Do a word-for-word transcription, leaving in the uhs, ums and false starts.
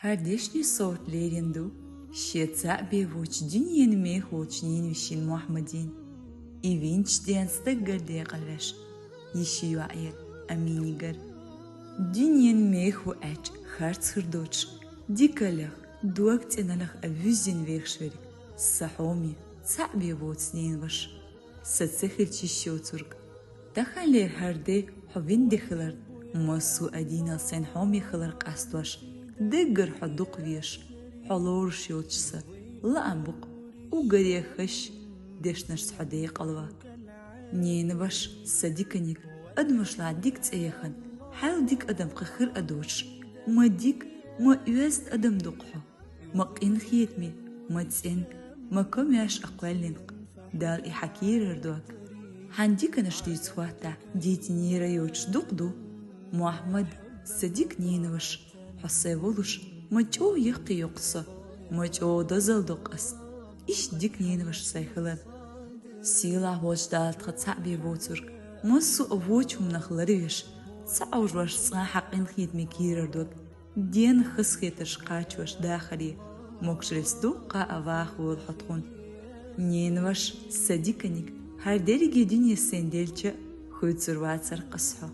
ХӀара дешни совгӀат лерина ду шен цаӀ бе воцу дуьненан меха волчу ненавешин Мохьмадин. И винчу денца даггара декъалвеш, йиши йоӀера Аминигара. Дуьненан меха ву аьлча харц хир доцуш, дикаллех, дог цӀеналлех а вуьззина вехаш верг, сан хьоме, цаӀ бе воцу ненаваша. Сан ца хилча йиш йоцург. Таханлера хӀара де хьо вина де хиларна, массо а дийнал сайна хьоме хилар къастош, даггара хьо дукха везаш, хьо лоруш йоцуш сан, лаам бу-кх, уггаре хезаш дешнашца хьо декъалван. Ненаваша, сан диканиг, адамашла дика цӀе яхана, хьайл дика адам кхин хир а доцуш, ма дика, ма оьзда адам ду-кх хьо. Ма къинхетаме, ма цӀенга, ма комаьрша а кхоьллина-кх, Дала и хьан кийрара дог. Хьан диканаш дийца хӀоттахь, дийцинера йоцуш дукха ду. Мохьмад, сан дика ненаваша, хьо сайн волуш, ма чӀогӀа яккхий йоккху со, ма чӀогӀа дозалла доккху ас, иштта дика ненаваша сайн хиларна. Сийлахь волчу Дала тхан цхьаъ бен воцург, массо а вочу хӀуманах ларвеш, ца Ӏовжош цкъа хьан къинхетаме кийрара дог. Денна хазахетарш кхачош дахаре, могушаллица дуккха а ваха волу хьо тхуна. Ненаваша, сан диканиг, хӀара дерриге дуьне сайна делча а, хуьйцур вацар-кх ас хьо.